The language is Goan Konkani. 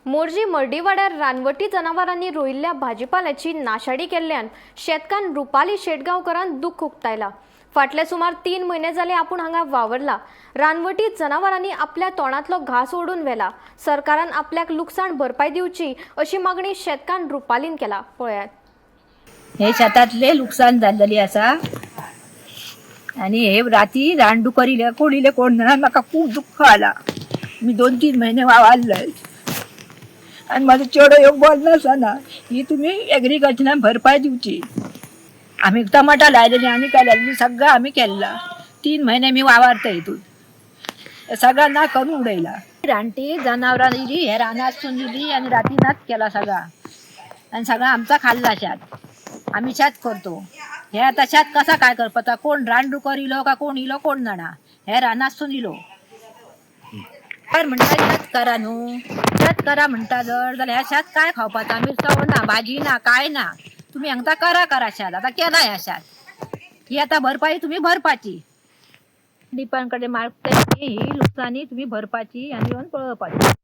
मोरजी मर्डीवाड्यार रानवटी जनावरांनी रोयिल्ल्या भाजीपाल्याची नाशाडी केल्ल्यान शेतकान रुपाली शेटगांवकरान दुख्ख उक्तायला. फाटले सुमार 3 म्हयने जाले आपूण हांगा वावरला. रानवटी जनावरांनी आपल्या तोंडांतलो घास ओडून व्हेला. सरकारान आपल्याक लुकसाण भरपाय दिवची अशी मागणी शेतकान रुपालीन केला. पळयात. हे शेतातले नुकसान जाल्लेली आसा आणि हे राती रानडुकर इले कोण इले कोण जाणा. म्हाका खूब दुःख आला. मी 2-3 महिने वावरलंय आणि माझं चेडो एक बरो नासना. ही तुम्ही एग्रीकल्चरान भरपाय दिवची. आम्ही टमाटा लायलेली आनी काय लायलेली सगळं आम्ही केल्ला. 3 महिने मी वावरता हितून सगळा ना करून उडयला. रानटी जनावरां इली हे रानातसून इली आणि राती नाच केला सगळा आणि सगळा आमचा खाल्ला शेत. आम्ही शेत करतो. हे आता शेत कसा काय करपाचा? कोण रानडुकर इलो का कोण इलो कोण जाणा. हे रानातसून इलो तर म्हणटा शेत करा न्हू, शेत करा म्हणटा जर जाल्यार ह्या शेत काय खावपाचा? मिरसांगो ना, भाजी ना, काय ना. तुम्ही हांगता करा करा शेत. आता केला ह्या शेत, ही आता भरपाई तुम्ही भरपाची. डिपांकडे मागता ही लुकसानी तुम्ही भरपाची आणि येवन पळोवपाची.